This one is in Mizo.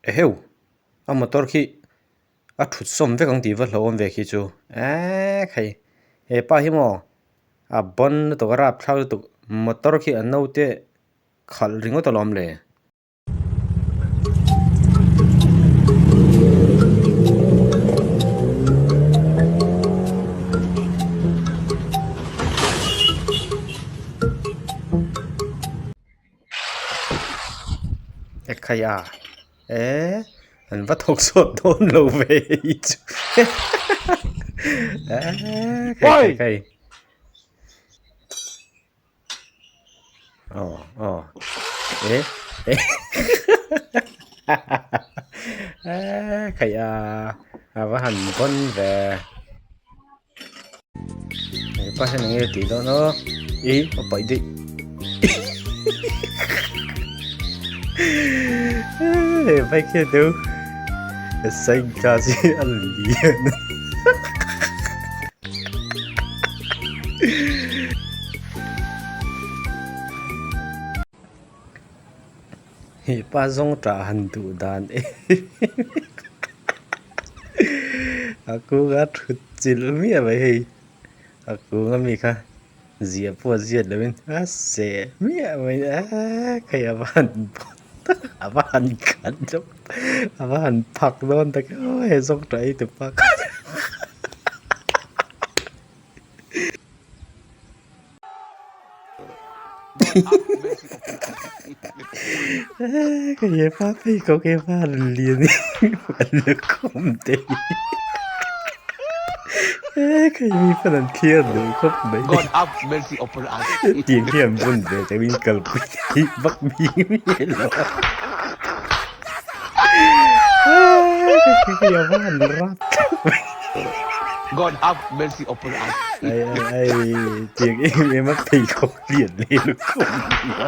Eheu! A motor khi a thut sawm vek ang tih va hlauhawm ve khi chu eee khai hepa hi maw a bawn lutuk a rapthlak lutuk motor khi a naute khalh ringawt alawm le. Ekhai a eee an va thawk sawt dawn lo ve hei chu eee khai khai khai aw aw eh eh eee khai a a va han bawn ve. Hepa hian enge tih dawn aw ih a paih daih he bike hian deuh sunglass hi a lian hepa zawng tah han duh dan em a kunga thut chilh miah mai hei a kunga mi kha ziah pawh a ziat lovin a seh miah mai eee hei a va han a va han khat deuh a va han phak dawn tak em aw he zawng tah hi tupa kha. Hepa phei ko khi hepa lian hi an la khawm te hi hei mi pawn an thlir duh khawp mai God have mercy upon us. tiang hi an bun ve te min kalpui thei vak bik miah lo a hei a va han rap thlap mai. God have mercy upon us. Ai ai ai tiang em em a pheikhawk lian leh lukhum nia.